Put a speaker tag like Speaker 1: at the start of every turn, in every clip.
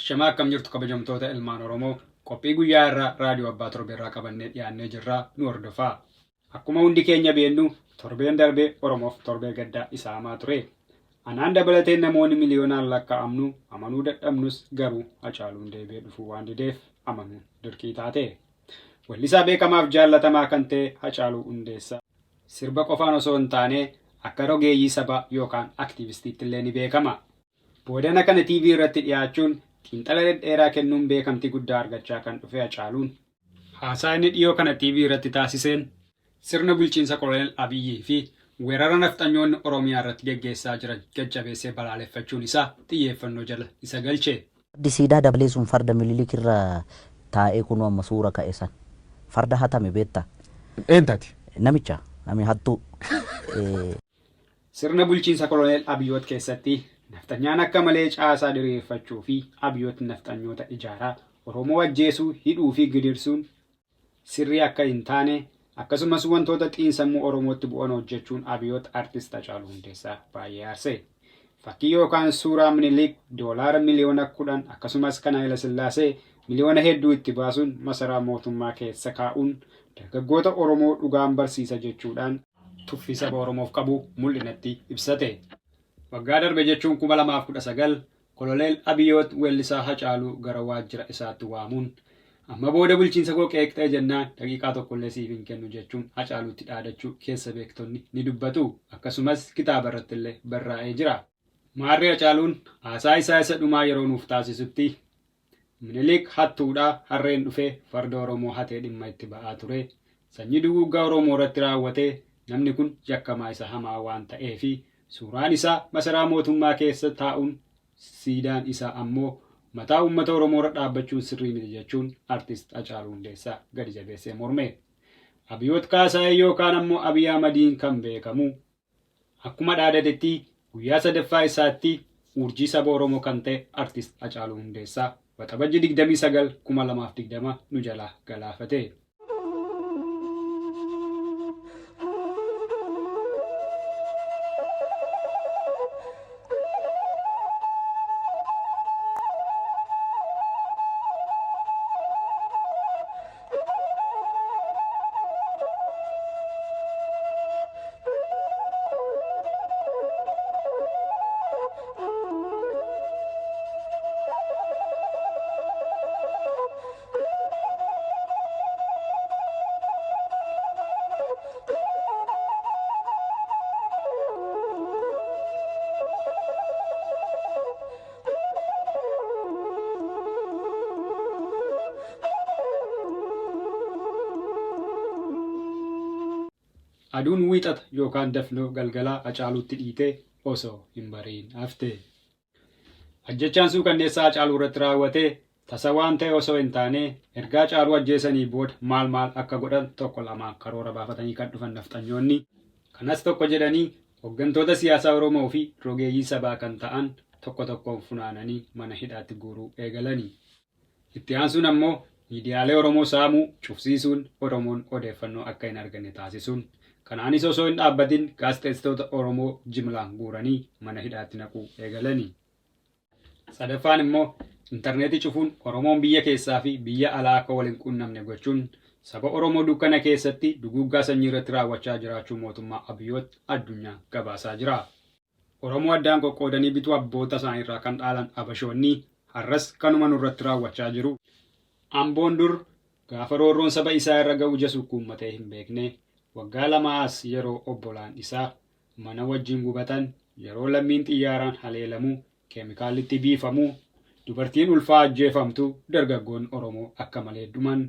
Speaker 1: Ashamaa, akkam jirtu kabajamtoota ilmaan Oromoo? Qophii guyyaa irraa Raadiyoo Abbaa Torbee irraa qabannee dhiyaannee jirraa, nu hordofaa. Akkuma hundi keenya beennu, torbeen darbee Oromoof torbee gaddaa isa hamaa ture. Anaan dabalatee namoonni miliyoonaan lakkaa'amnu amanuu dadhabnus, garuu Hacaaluun deebi'ee dhufuu waan dideef amanuun dirqii taate. Weellisaa beekamaaf jaallatamaa kan ta'e Hacaaluu Hundeessaa sirba qofaan osoo hin taane akka rogeeyyii sabaa yookaan aktiivistiitti illee ni beekama. Boodana kana TV irratti dhiyaachuun xiinxala dhedheeraa kennuun beekamtii guddaa argachaa kan dhufe Hacaaluun, haasaa inni dhiyoo kana TV irratti taasiseen sirna bulchiinsa Koloneel Abiyyii fi weerara nafxanyoonni Oromiyaa irratti geggeessaa jiran gad-jabeessee balaaleffachuun isaa xiyyeeffannoo jala isa galche.
Speaker 2: Fardi siidaa Dabalee sun farda Mililik irra taa'ee kunoo amma suura ka'e san. Farda hatame beektaa?
Speaker 3: Eentati?
Speaker 2: Namicha, nami hattuu.
Speaker 1: Sirna bulchiinsa Koloneel Abiyoot keessatti nafxanyaan akka malee caasaa diriirfachuu fi Abiyoot nafxanyoota ijaaraa Oromoo ajjeesuu, hidhuu fi gidirsuun sirrii akka hin taane, akkasumas wantoota xiinsammuu Oromootti bu'an hojjechuun Abiyoot Artist Hacaaluu Hundeessaa baay'ee aarse. Fakkii yookaan suuraa Minilik doolaara miliyoona 10, akkasumas kan Hayilasillaasee miliyoona hedduu itti baasuun masaraa mootummaa keessa kaa'uun dargaggoota Oromoo dhugaan barsiisa jechuudhaan tuffii saba Oromoof qabu mul'inatti ibsate. Waggaa darbe jechuun 2019 Koloneel Abiyoot weellisaa Hacaaluu gara waajjira isaatti waamuun, amma booda bulchiinsa koo qeeqxee jennaan daqiiqaa tokkollee siif hin kennu jechuun Hacaaluutti dhaadachuu keessa beektonni ni dubbatu. Akkasumas kitaaba irrattillee barraa'ee jira. Maarree Hacaaluun haasaa isaa isa dhumaa yeroo nuuf taasisutti, Minilik hattuudha, harreen dhufee farda Oromoo hatee dhimma itti ba'aa ture. Sanyii duguuggaa Oromoo irratti raawwate. Namni kun yakkamaa isa hamaa waan ta'eefi suuraan isaa masaraa mootummaa keessa taa'uun, siidaan isaa ammoo mataa uummata Oromoo irra dhaabbachuun sirrii miti jechuun Artist Hacaaluu Hundeessaa gadi jabeessee morme. Abiyoot Kaasaayee yookaan ammoo Abiy Ahmadiin kan beekamu akkuma dhaadatetti guyyaa sadaffaa isaatti urjii saba Oromoo kan ta'e Artist Hacaaluu Hundeessaa Waxabajji 29, 2020 nu jalaa galaafate. Aduun Wiixata yookaan dafnoo galgalaa Hacaaluutti dhiitee osoo hin bari'in hafte. Ajjechaan suukanneessaa Hacaaluu irratti raawwate tasa waan ta'e osoo hin taane, erga Hacaaluu ajjeesanii booda maal maal akka godhan tokko lamaan karoora baafatanii kan dhufan nafxanyoonni. Kanas tokko jedhanii hoggantoota siyaasaa Oromoo fi rogeeyyii sabaa kan ta'an tokko tokkoon funaananii mana hidhaatti guuruu eegalani. Itti aansuun ammoo miidiyaalee Oromoo saamuu, cufsiisuun Oromoon odeeffannoo akka hin arganne taasisuun, kanaanis osoo hin dhaabbatin gaazexeessitoota Oromoo jimlaan guuranii mana hidhaatti naquu eegalani. Sadaffaan immoo intarneetii cufuun Oromoon biyya keessaa fi biyya alaa akka wal hin quunnamne gochuun saba Oromoo dukkana keessatti duguuggaa sanyii irratti raawwachaa jiraachuu mootummaa Abiyoot addunyaan gabaasaa jira. Oromoo addaan qoqqoodanii bituu abboota isaaniirraa kan dhaalan Abashoonni har'as kanuma nurratti raawwachaa jiru. Amboon dur gaafa roorroon saba isaa irra ga'u ija sukkuummatee hin beekne, waggaa lamaa as yeroo obbolaan isaa mana wajjin gubatan, yeroo lammiin xiyyaaraan haleelamu, keemikaalli itti biifamu, dubartiin ulfaa ajjeefamtu, dargaggoonni Oromoo akka malee dhuman,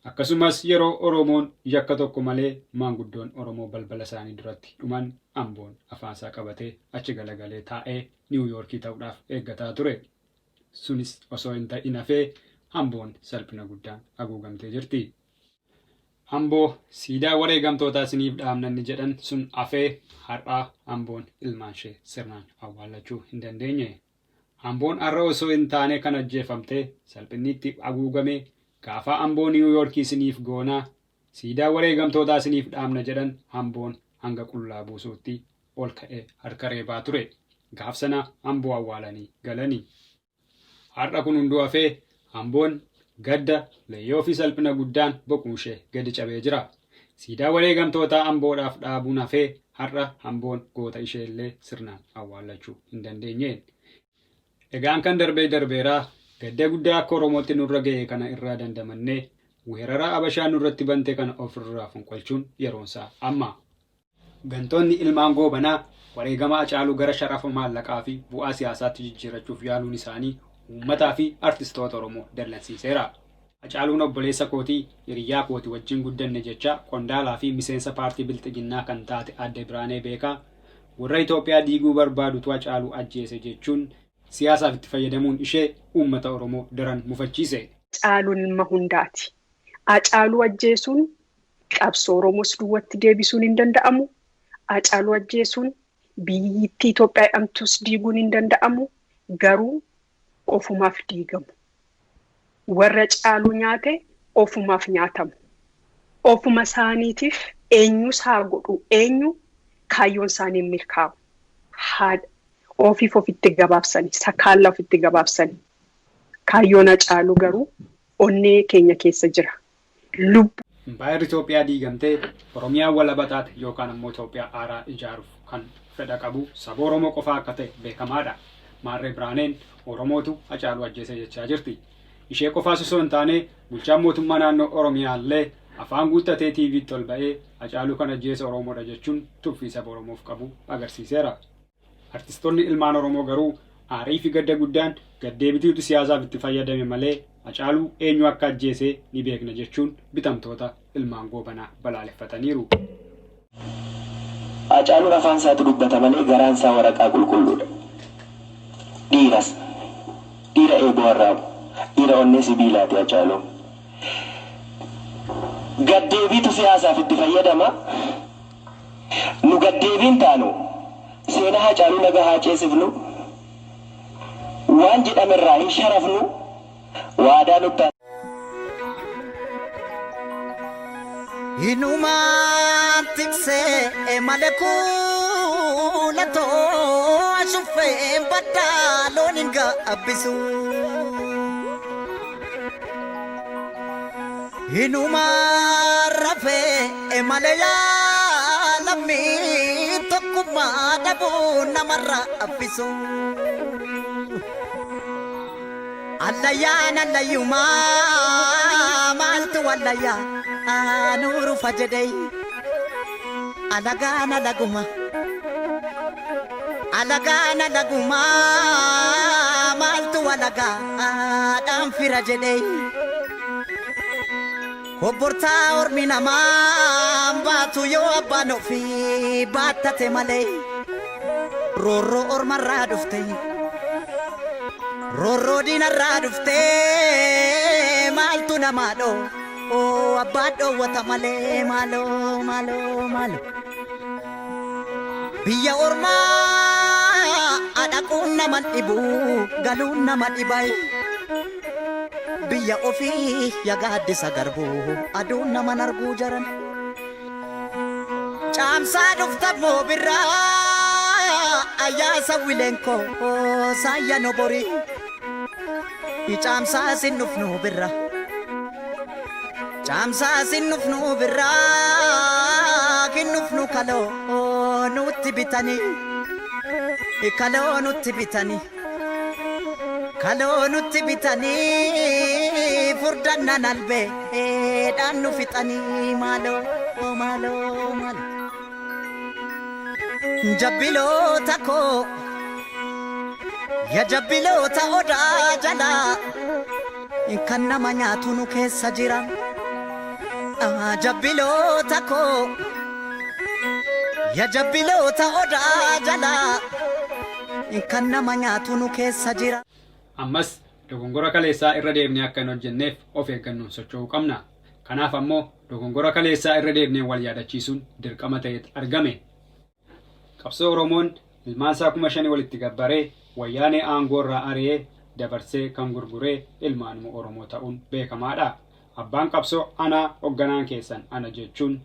Speaker 1: akkasumas yeroo Oromoon yakka tokko malee maanguddoon Oromoo balbala isaanii duratti dhuman, Amboon afaansaa qabatee achi galagalee taa'ee Niiw Yoorkii ta'uudhaaf eeggataa ture. Sunis osoo hin ta'in hafee Amboon salphina guddaan haguugamtee jirti. Amboo siidaa wareegamtootaa isiniif dhaabna inni jedhan sun hafee har'aa Amboon ilmaanshee sirnaan awwaallachuu hin dandeenye. Amboon har'a osoo hin taane kan ajjeefamte, salphinni itti haguugame, gaafa Amboo Niiw Yoorkii isiniif goona, siidaa wareegamtootaa isiniif dhaabna jedhan Amboon hanga qullaa buusuutti ol ka'ee harka reebaa ture. Gaaf sana Amboo awwaalanii galani. Har'a kun hunduu hafee Amboon gadda, leeyyoo fi salphina guddaan boquun ishee gadi cabee jira. Siidaa wareegamtootaa Amboodhaaf dhaabuun hafee har'a Amboon goota ishee illee sirnaan awwaallachuu hin dandeenye. Egaan kan darbee darbeera, gadda guddaa akka Oromootti nurra ga'e kana irraa dandamannee weerara Abashaan nurratti bante kana ofirraa fonqolchuun yeroonsaa amma. Gantoonni ilmaan Goobanaa wareegama Hacaaluu gara sharafa maallaqaa fi bu'aa siyaasaatti jijjiirrachuuf yaaluun isaanii uummataa fi artistoota Oromoo dallansiiseera. Hacaaluun obboleessa kooti, hiriyyaa kooti, wajjin guddanne jechaa qondaalaa fi miseensa paartii Bilxiginnaa kan taate Aadde Biraanee Beekaa warra Itoophiyaa diiguu barbaadutu Hacaaluu ajjeese jechuun siyaasaaf itti fayyadamuun ishee uummata Oromoo daran mufachiise.
Speaker 3: Caaluun ilma hundaati. Hacaaluu ajjeesuun qabsoo Oromoos duwwatti deebisuun hin danda'amu. Hacaaluu ajjeesuun biyyittii Itoophiyaa jedhamtus diiguun hin danda'amu. Garuu ofumaaf diigamu. Warra caaluu nyaate ofumaaf nyaatamu. Ofuma isaaniitiif eenyus haa godhu eenyu kaayyoon isaanii hin milkaa'u. Haadha ofiif ofitti gabaabsani, sakaalla ofitti gabaabsani. Kaayyoon Hacaaluu garuu onnee keenya keessa jira. Lubbu.
Speaker 1: Impaayerri Itoophiyaa diigamtee Oromiyaan walaba taate yookaan ammoo Itoophiyaa haaraa ijaaruuf kan fedha qabu saba Oromoo qofaa akka ta'e beekamaadha. Maarree Biraaneen Oromootu Hacaaluu ajjeese jechaa jirti. Ishee qofaas osoo hin taane bulchaan mootummaa naannoo Oromiyaa illee afaan guuttatee TVtti ol ba'ee Hacaaluu kan ajjeese Oromoodha jechuun tuffii saba Oromoof qabu agarsiiseera. Artistoonni ilmaan Oromoo garuu aarii fi gadda guddaan gaddeebitiitu siyaasaaf itti fayyadame malee Hacaaluu eenyu akka ajjeese ni beekna jechuun bitamtoota ilmaan Goobanaa balaaleffataniiru.
Speaker 4: Hacaaluun afaan isaatu dubbata malee garaan isaa waraqaa qulqulluudha. Dhiiras. Dhiira eeboo arraabu. Dhiira onnee sibiilaati Hacaaluun. Gaddeebiitu siyaasaaf itti fayyadama. Nu gaddeebiin taanu seenaa Hacaaluu laga haa ceesifnu. Waan jedhamerraa hin sharafnu. Waadaa nutti
Speaker 2: Inumaan tiksee malee kuulatoo ashuffeen baddaa loon hin gaabbisu. Inumaan rafee malee yaalammii tokkummaa dhabuu namarraa abbisu. Allayyaan allayyumaa maaltu wallayyaa nuurufa jedhee alagaan alaguma. Alagaan alagumaa maaltu alagaadhaan fira jedhee. Kobbortaa ormi namaa baatu yoo abbaan ofii baattate malee. Roorroo ormarraa dhufte. Roorroo diinarraa dhufte maaltu namaa dhoo abbaa dhoowwata malee maaloo maaloo maaloo. Biyya ormaa dhaquun nama dhibu galuun nama dhibai. Biyya ofii ya gaaddisa garbuu aduun nama arguu jaran. Caamsaa dhufta moo birraa ayyaasa wileenkoo saayya nobori. Caamsaa sin dhufnu birra. Caamsaa sin dhufnu birraa kinnufnu kaloo nutti bitanii. Kaloo nutti bitanii. Kaloo nutti bitanii furdannan albee dhaan nu fixanii maaloo maaloo maaloo. Jabbiloota koo ya jabbiloota odaa jalaa kan nama nyaatu nu keessa jira. Jabbiloota koo ya jabbiloota odaa jalaa kan nama nyaatu nu keessa jira.
Speaker 1: Ammas dogongora kaleessaa irra deebinee akka hin hojjenneef of eeggannoon socho'uu qabna. Kanaaf ammoo dogongora kaleessaa irra deebinee wal yaadachiisuun dirqama ta'eet argame. Qabsoo Oromoon ilmaan isaa 5,000 walitti gabbaree wayyaanee aangoo irraa ari'ee dabarsee kan gurguree ilmaanuma Oromoo ta'uun beekamaadha. Abbaan qabsoo anaa hogganaan keessan ana jechuun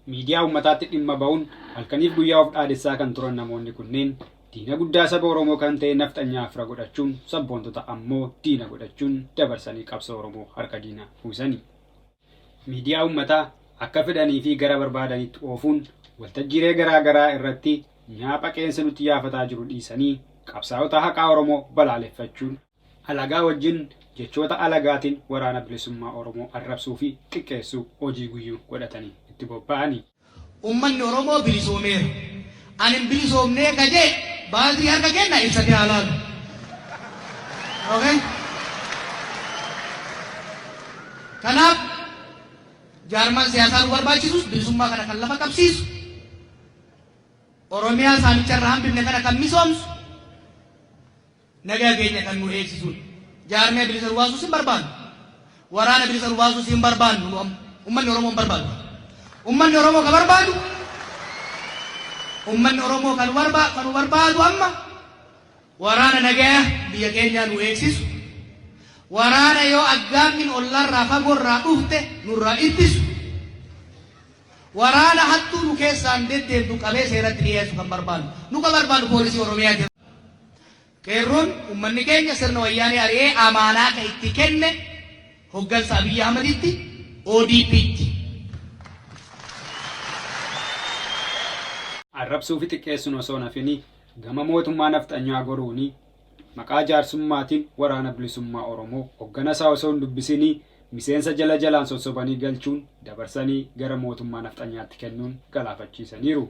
Speaker 1: miidiyaa uummataatti dhimma ba'uun halkaniif guyyaa of dhaadessaa kan turan namoonni kunneen Diina guddaa saba Oromoo kan ta'e nafxanyaa fira godhachuun sabboontota ammoo diina godhachuun dabarsanii qabsoo Oromoo harka diinaa buusani. Miidiyaa uummataa akka fedhanii fi gara barbaadanitti oofuun waltajjiilee garaa garaa irratti nyaapha qeensa nutti yaafataa jiru dhiisanii qabsaa'ota haqaa Oromoo balaaleffachuun alagaa wajjin jechoota alagaatiin waraana bilisummaa Oromoo arrabsuu fi xiqqeessuu hojii guyyuu godhatanii itti bobba'ani.
Speaker 5: Ummanni Oromoo bilisoomeera. Ani hin bilisoomnee ka jee baatirii harka kenna ibsatee haa laalu. Okay? Kanaaf jaarmaan siyaasaa nu barbaachisus bilisummaa kana kan lafa qabsiisu, Oromiyaa saamicha irraa hambifne kana kan misoomsu, nagaa keenya kan nu eegsisuudha. Jaarmiyaa bilisa nu baasus hin barbaannu. Waraana bilisa nu baasus hin barbaannu nu amma. Ummanni Oromoo hin barbaadu. Ummanni Oromoo ka barbaadu Ummanni Oromoo kan kan nu barbaadu amma waraana nagaa biyya keenyaa nu eegsisu, waraana yoo aggaammiin ollaarraa fagoorraa dhufte nurraa ittisu, waraana hattuu nu keessaan deddeemtu qabee seeratti dhiyeessu kan barbaannu. Nu ka barbaannu poolisii Oromiyaati. Qeerroon ummanni keenya sirna Wayyaanee ari'ee amaanaa ka itti kenne hoggansa Abiyyi Ahmaditti, ODPtti.
Speaker 1: Arrabsuu fi xiqqeessuun osoo hin hafini gama mootummaa nafxanyaa goruuni maqaa jaarsummaatiin waraana bilisummaa Oromoo hoggana isaa osoo hin dubbisini miseensa jala jalaan sossobanii galchuun dabarsanii gara mootummaa nafxanyaatti kennuun galaafachiisaniiru.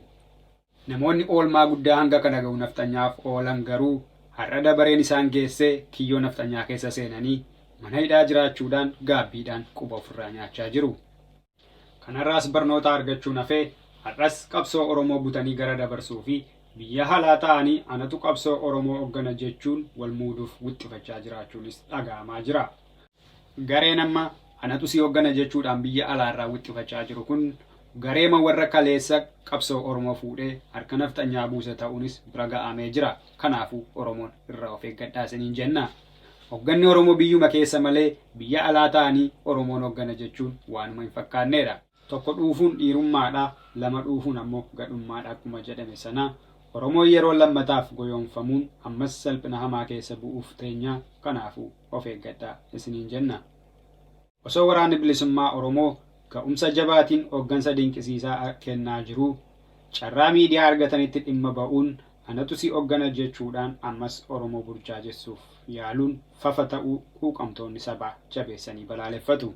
Speaker 1: Namoonni oolmaa guddaa hanga kana ga'u nafxanyaaf oolan garuu har'a dabareen isaan geessee kiyyoo nafxanyaa keessa seenanii mana hidhaa jiraachuudhaan gaabbiidhaan quba ofirraa nyaachaa jiru. Kanarraas barnoota argachuun hafee har'as qabsoo Oromoo butanii gara dabarsuu fi biyya halaa ta'anii anatu qabsoo Oromoo hoggana jechuun wal muuduuf wixxifachaa jiraachuunis dhaga'amaa jira. Gareen amma anatu si hoggana jechuudhaan biyya alaarraa wixxifachaa jiru kun gareema warra kaleessa qabsoo Oromoo fuudhee harka nafxanyaa buuse ta'uunis bira ga'amee jira. Kanaafuu Oromoon irraa of eeggadhaa isiniin jenna. Hogganni Oromoo biyyuma keessa malee biyya alaa ta'anii Oromoon hoggana jechuun waanuma hin fakkaanneedha. Tokko dhuufuun dhiirummaadha, lama dhuufuun ammoo gadhummaadha akkuma jedhame sana Oromoon yeroo lammataaf goyoomfamuun ammas salphina hamaa keessa bu'uuf teenya. Kanaafuu of eeggadhaa isiniin jenna. Osoo Waraanni Bilisummaa Oromoo ga'umsa jabaatiin hooggansa dinqisiisaa kennaa jiruu, carraa miidiyaa argatanitti dhimma ba'uun anatu si hoggana jechuudhaan ammas Oromoo burjaajessuuf yaaluun fafa ta'uu quuqamtoonni sabaa jabeessanii balaaleffatu.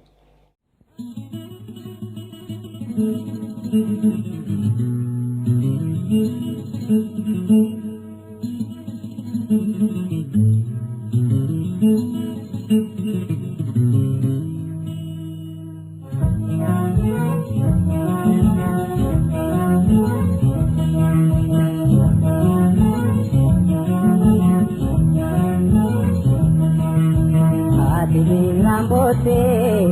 Speaker 6: Haati dhiiraan boossee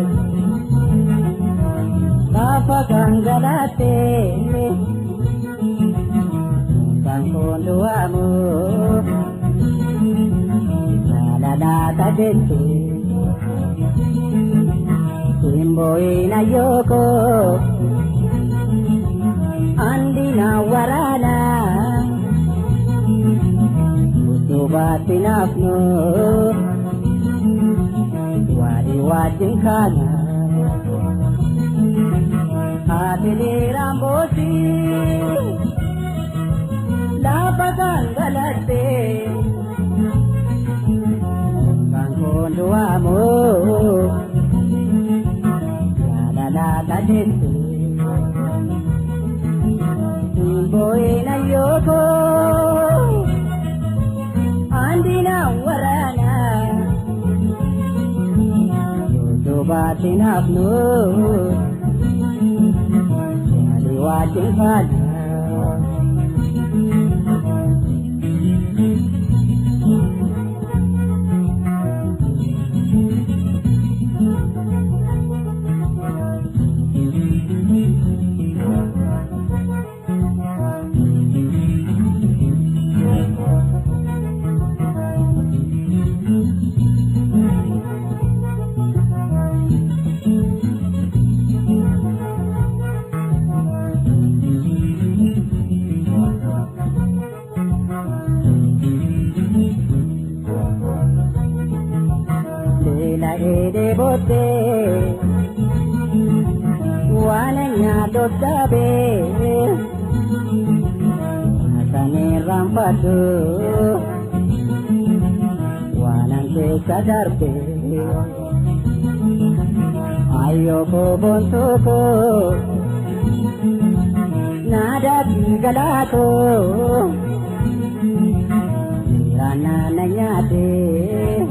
Speaker 6: lafa gangalaattee kan koon du'amu jaalalaata jette hin boo'in ayyooko andina waraana utubaatti naafnu. Wali wajjin kana haati dhiiraan boossi lafa gangalatte kan koon du'amu jaalalaata jette hin boo'in ayyooko andina waraana. Dubaatti naafnu walii wajjin faana. Beela'ee dheebotee waan nyaatu dhabee kan irraanfadhu waan keessa darbe. Ayyoo koo boontuu koo naadaafi galaatoo miiraan na nyaatee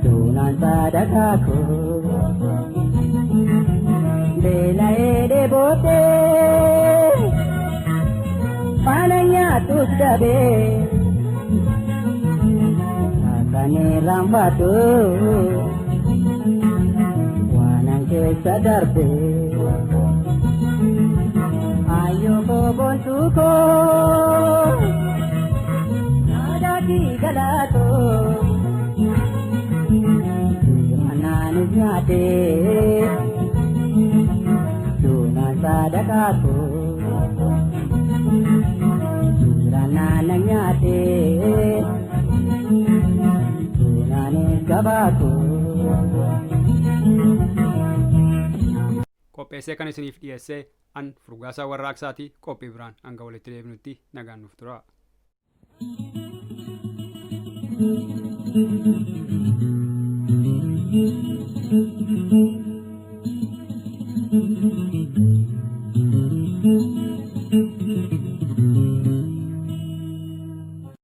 Speaker 6: duunaan sadarkaa koo beela'ee dheebotee faana nyaatus dhabee kan irraanfadhu waan keessa darbe. Ayyoo koo boontuu koo naadaafi galaatoo miiraan nyaatee duunaan sadarkaa koo miiraan na nyaatee duunaanis gabaatoo.
Speaker 1: Qopheessee kan isiniif dhiyeesse an Furgaasaa Warraaqsaatii. Qophii biraan hanga walitti deebinutti nagaan nuuf tura.